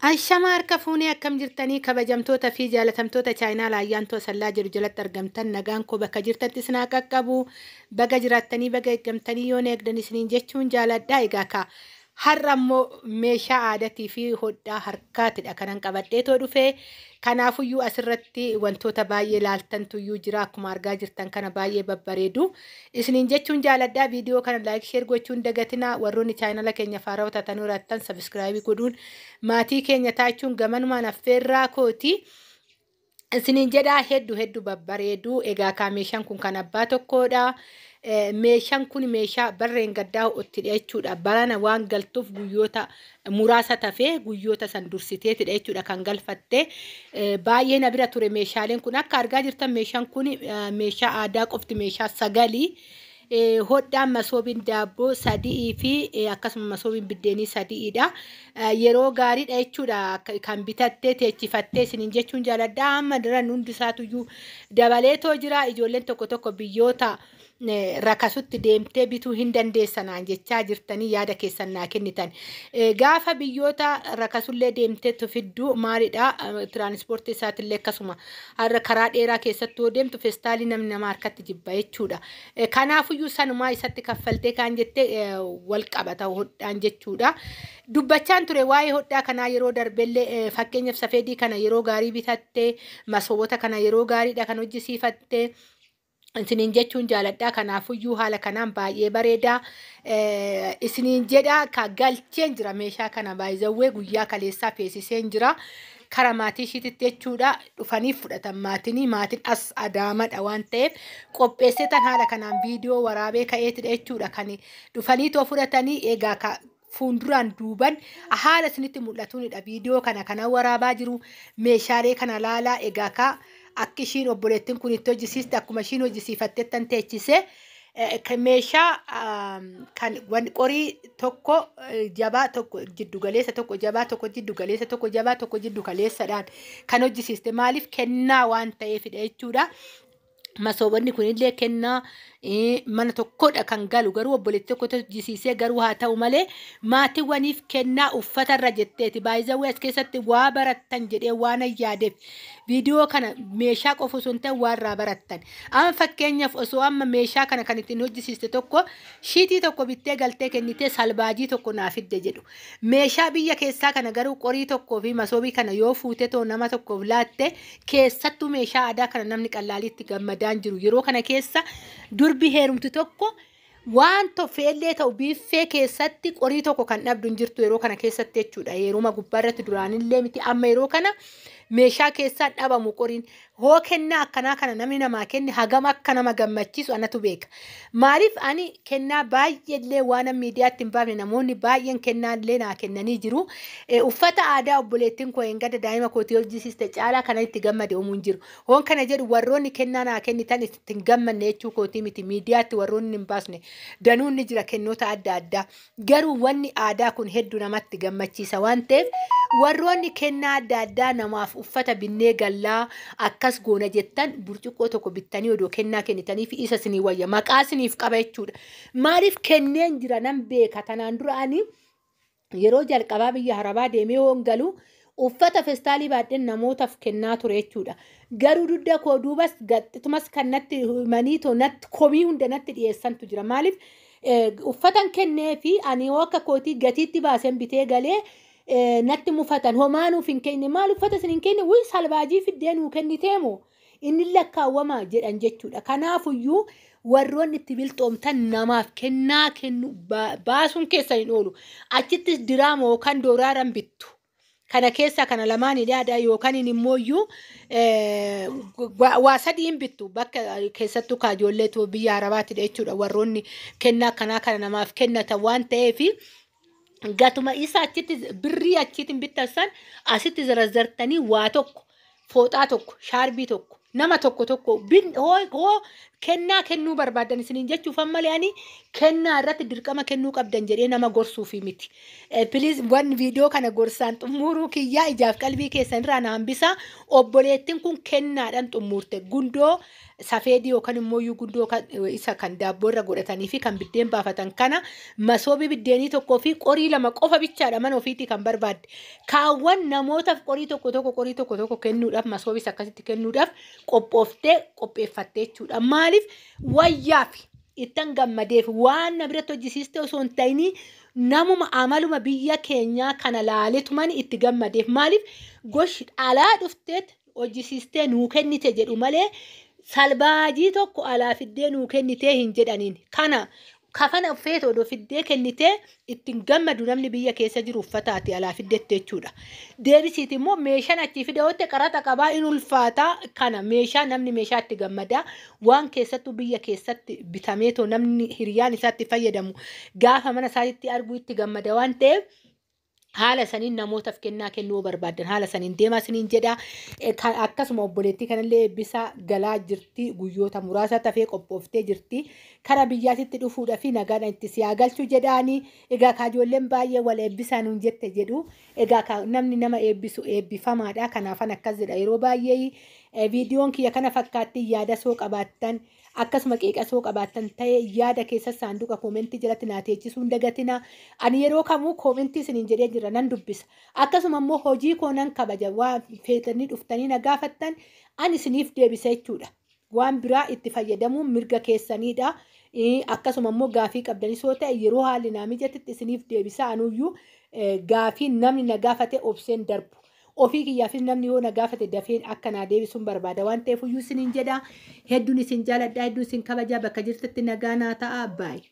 Ashama harka fuunee akkam jirtanii kabajamtoota fi jaalatamtoota chaayinaa Ayyaantuu Asallaa jedhu jalatti argamtan nagaan koo bakka jirtatti isin haa qaqqabu. Baga jiraattanii baga eeggamtanii yoon eegdan isiniin jechuun jaaladha. Egaa ka har'a immoo meeshaa aadaatii fi hodhaa harkaatidha kanan qabadheetoo dhufe. Kanaafuyyuu asirratti wantoota baay'ee laaltantuyyuu jira akkuma argaa jirtan kana baay'ee babbareedu. Isiniin jechuun jaaladha. Viidiyoo kana like share gochuun dagatina. Warroonni chaayinala keenya faaraa taatanii horattan subscribe godhuun maatii keenya taachuun gamanumaan affeerraa kooti. Isiniin jedhaa hedduu hedduu babbareedu. Egaa kaa meeshaan kun kan abbaa tokkodha. Meeshaan kun meeshaa barreen gaddaa itti jechuudha. Barana waan galtuuf guyyoota muraasa tafee guyyoota san dursiteetidha jechuudha kan galfatte. Baay'ee na bira ture meeshaaleen kun akka argaa jirtan meeshaan kun meeshaa aadaa qofti meeshaa sagalii. Hodhaan masoobiin daabboo sadii fi akkasuma masoobiin biddeenii sadiidha. Yeroo gaariidha jechuudha kan bitattee teechifattee isiniin jechuun jaaladha. Amma daran hundi isaatuyyuu dabaleetoo jira. Ijoolleen tokko tokko biyyoota rakasutti deemtee bituu hin dandeessanaan jechaa jirtanii yaada keessan naa kennitan. Gaafa biyyoota rakasullee deemtee fidduu maalidha tiraanispoortii isaatillee akkasuma har'a karaa dheeraa keessattuu deemtu feestaalii namni nama harkatti jibba jechuudha. Kanaafuyyuu sanumaa isatti kaffaltee kaan jettee wal qabata hodhaan jechuudha. Dubbachaan ture waa'ee hodhaa kanaa yeroo darbellee fakkeenyaaf safeedii kana yeroo gaarii bitattee masoobota kana yeroo gaariidha kan hojjisiifattee. Isiniin jechuun jaaladha. Kanaafuyyuu haala kanaan baay'ee bareeda. Isiniin jedha ka galcheen jira meeshaa kana baay'izawwee guyyaa kaleessaa feesiseen jira. Kara maatii ishiititti jechuudha dhufanii fudhatan maatiin maatiin as adaamadha waan ta'eef qopheessee tan haala kanaan viidiyoo waraabee ka'eetidha jechuudha kan dhufanii too fudhatanii egaa ka fuulduraan duuban haala isinitti mul'atuunidha viidiyoo kana kana waraabaa jiru meeshaalee kana laalaa egaa ka akka ishiin obboleettiin kun itti hojjisiiste akkuma ishiin hojjisiifattee tan teechise meeshaa kan qorii tokko jabaa tokko jiddugaleessa tokko jabaa tokko jiddugaleessa tokko jabaa tokko jiddugaleessadhaan kan hojjisiiste maaliif kennaa waan ta'eefidha jechuudha. Masoobonni kunillee kennaa mana tokkodha kan galu garuu obboleettii tokkotu hojjisiisee garuu haa ta'u malee maatiiwwaniif kennaa uffatarra jetteeti baay'izawwee as keessatti waa barattan jedhee waan yaadeef viidiyoo kana meeshaa qofa osoo hin ta'in waa irraa barattan. Amma fakkeenyaaf osoo amma meeshaa kana kan ittiin hojjisiiste tokko shiitii tokko bittee galtee kennitee salbaajii tokko naa fidde jedhu. Meeshaa biyya keessaa kana garuu qorii tokkoo fi masoobii kana yoo fuute too nama tokkoof laatte keessattuu meeshaa aadaa kana namni qallaaliitti gammadaa jiru. Yeroo kana keessa durbi heerumtu tokko waan feellee ta'u biiffee keessatti qorii tokko kan dhabdu hin jirtu yeroo kana keessatti jechuudha. Yeruma gubbaarratti duraanillee miti amma yeroo kana meeshaa keessaan dhabamu qoriin hoo kennaa akkanaa kana namni namaa kenne hagam akka nama gammachiisu anatu beeka. Maaliif ani kennaa baay'eellee waan miidiyaatti hin baafne namoonni baay'een kennaallee naa kennanii jiru. Uffata aadaa obboleettiin koo hin gada daa'ima kootii hojjisiiste caalaa kana itti gammade uumuu hin jiru. Hoon kana jedhu warroonni kennaa naa kennitan itti hin gammanne jechuu kootii miti miidiyaatti warroonni hin baasne danuun ni jira kennoota adda addaa. Garuu wanni aadaa kun hedduu namatti gammachiisa waan ta'eef warroonni kennaa adda addaa namaaf uffata binnee gallaa akkas goona jettan burcuqqoo tokko bittanii odoo kennaa kennitanii fi isa isinii wayya maqaa isiniif qaba jechuudha. Maaliif kenneen jira nan beeka tanaan dura ani yeroo jalqabaa biyya harabaa deemee hoon galu uffata feestaalii baadheen namootaaf kennaa ture jechuudha. Garuu dugda koo duubas gaxxitumas kan natti himanii too natti komii hunda natti dhiyeessantu jira. Maaliif uffatan kennee fi ani yoo akka kootii gatiitti baaseen bitee galee natti mufatan homaa nuuf hin kenne maal uffata isin hin kenne wuy salbaajii fiddee nuu kenniteemo inni lakkaawwama jedhan jechuudha. Kanaafuyyuu warroonni itti bilxoomtan namaaf kennaa kennu baasuun keessan hin oolu. Achittis diraama yookaan dooraaran bittu. Kana keessa kana lamaan hidhaadha yookaan immoo waa sadii hin bittu bakka keessattuu kaajoolleetu biyya arabaatidha jechuudha warroonni kennaa akkanaa kana namaaf kennatan waan ta'eef gatuma isa achitti birrii achitti bittan san asitti zarazzartanii waa tokko fooxaa tokko shaarbii tokko nama tokko tokko hoo kennaa kennuu barbaadan isiniin jechuuf ammalee ani kennaa irratti dirqama kennuu qabdan jedhee nama gorsuufi miti. Please wanni viidiyoo kana gorsaan xumuruu kiyyaa ijaaf qalbii keessan irraa na hambisa. Obboleettiin kun kennaadhaan xumurte gundoo Safeedii yookaan immoo gundoo isa kan daabboo irra godhatanii fi kan biddeen baafatan kana, masoobii biddeenii tokkoo fi qorii 2 qofa bichaadha mana ofiitii kan barbaadde. Kaawwan namootaaf qorii tokko tokko, qorii tokko tokko kennuudhaaf, masoobiis akkasitti kennuudhaaf qophooftee qopheeffattee jechuudha. Maaliif? Wayyaaf ittan gammadeef, waan na biratti hojjisiiste osoo hin ta'inii, namuma amaluma biyya keenyaa kana laaletuman itti gammadeef. Maaliif? Gosh alaa dhufteet hojjisiistee nuu kennite jedhu malee, salbaajii tokko alaa fiddee nuu kennitee hin jedhaniin. Kana kafana uffeet odoo fiddee kennitee ittiin gammadu namni biyya keessa jiru uffataati alaa fiddette jechuudha. Deebisiiti immoo meeshaan achii fida ootte qaraxa qabaa, in ulfaataa. Kana meeshaa namni meeshaa itti gammadaa, waan keessattuu biyya keessatti bitameetoo namni hiriyaan isaatti fayyadamu gaafa mana isaatti arguu itti gammada waan ta'eef, haala saniin namootaaf kennaa kennuu barbaadan haala saniin deemaa isiniin jedha. Akkasuma obboleettii kanallee eebbisaa galaa jirti, guyyoota muraasa tafee qophooftee jirti. Kara biyyaatitti dhufuudhaa fi nagaadhaan itti si haa galchu jedhaanii. Egaa kaajoolleen baay'ee wal eebbisaa nuun jette jedhu. Egaa namni nama eebbisu eebbifamaadha. Kanaafan akkas jedha yeroo baay'ee. Viidiyoon kiyya kana fakkaatti. Yaada soo qabaattan, akkasuma qeeqa soo qabaattan ta'e, yaada keessa saanduqa koomentii jalatti naa teechisuu hin dagatina. Ani yeroo kamuu koomentii isiniin jedhee jira, nan dubbisa. Akkasuma immoo hojii koo nan kabaja, waan feetanii dhuftanii na gaafattan ani isiniif deebisa jechuudha. Waan biraa itti fayyadamuun mirga keessaniidha. Akkasuma immoo gaafii qabdanis yoo ta'e, yeroo haalli naa mijatetti isiniif deebisa. Anuyyuu gaafii namni na gaafate obseen darbu. Ofii kiyyaafis namni yoo na gaafate dafeen akka naa deebisuun barbaada waan ta'eef iyyuu isiniin jedha. Hedduun isin jaaladha, hedduun isin kabajaa, bakka jirtutti nagaa naa ta'a. Baay'ee.